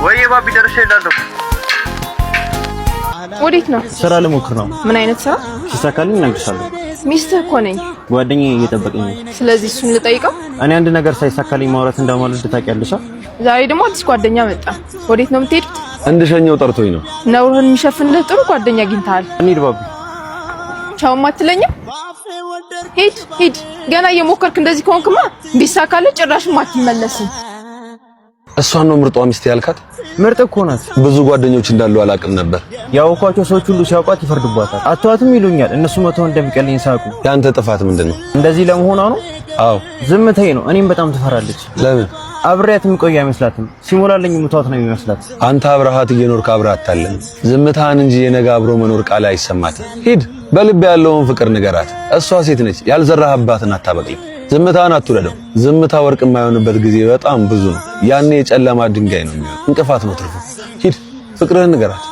ወይ ባቢ ደርሼልሃለሁ። ወዴት ነው? ስራ ልሞክር ነው። ምን አይነት ስራ? ሲሳካልኝ እነግርሻለሁ። ሚስትህ እኮ ነኝ። ጓደኛዬ እየጠበቀኝ ነው። ስለዚህ እሱን ልጠይቀው። እኔ አንድ ነገር ሳይሳካልኝ ማውራት እንደማልወድ ታውቂያለሽ። ዛሬ ደግሞ አዲስ ጓደኛ መጣ። ወዴት ነው የምትሄዱት? እንድሸኘው ጠርቶኝ ነው። ነውርህን የሚሸፍንልህ ጥሩ ጓደኛ አግኝተሃል። እንሂድ ባቢ። ቻውም አትለኝም? ሂድ ሂድ። ገና እየሞከርክ እንደዚህ ከሆንክማ ቢሳካልህ ጭራሽም አትመለስም። እሷን ነው ምርጧ ሚስት ያልካት? ምርጥ እኮ ናት። ብዙ ጓደኞች እንዳሉ አላውቅም ነበር። ያወኳቸው ሰዎች ሁሉ ሲያውቋት ይፈርዱባታል። አትዋትም ይሉኛል። እነሱ መተው እንደሚቀልኝ ሳቁ። የአንተ ጥፋት ምንድን ነው? እንደዚህ ለመሆኗ ነው። አዎ። ዝምታዬ ነው። እኔም በጣም ትፈራለች። ለምን? አብሬያት የምቆይ አይመስላትም። ሲሞላልኝ ምቷት ነው የሚመስላት። አንተ አብረሃት እየኖርክ አብረሃት አታለም። ዝምታህን እንጂ የነገ አብሮ መኖር ቃል አይሰማትም። ሂድ፣ በልብ ያለውን ፍቅር ንገራት። እሷ ሴት ነች፣ ያልዘራህባትን አታበቅልም። ዝምታህን አትውደደው። ዝምታ ወርቅ የማይሆንበት ጊዜ በጣም ብዙ ነው። ያኔ የጨለማ ድንጋይ ነው የሚሆነው። እንቅፋት ነው ትርፉ። ሂድ፣ ፍቅርህን ንገራት።